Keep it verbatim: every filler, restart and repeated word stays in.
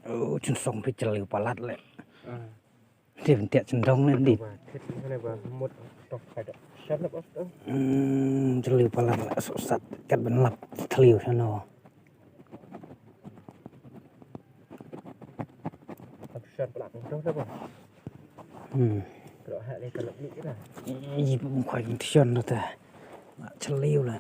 Oh, chun song phi chaleu palat le. Te pyntiak chynrong ne di. Ba thit ne ba mut tok ka dok. Shat lep os to. Hmm, chaleu palat le, so sat kat ban lap chaleu shano. Shat pala to to ba. Hmm. Kalau hak le kalau beli kita. Ih, bung khoi tion ta. Chaleu la.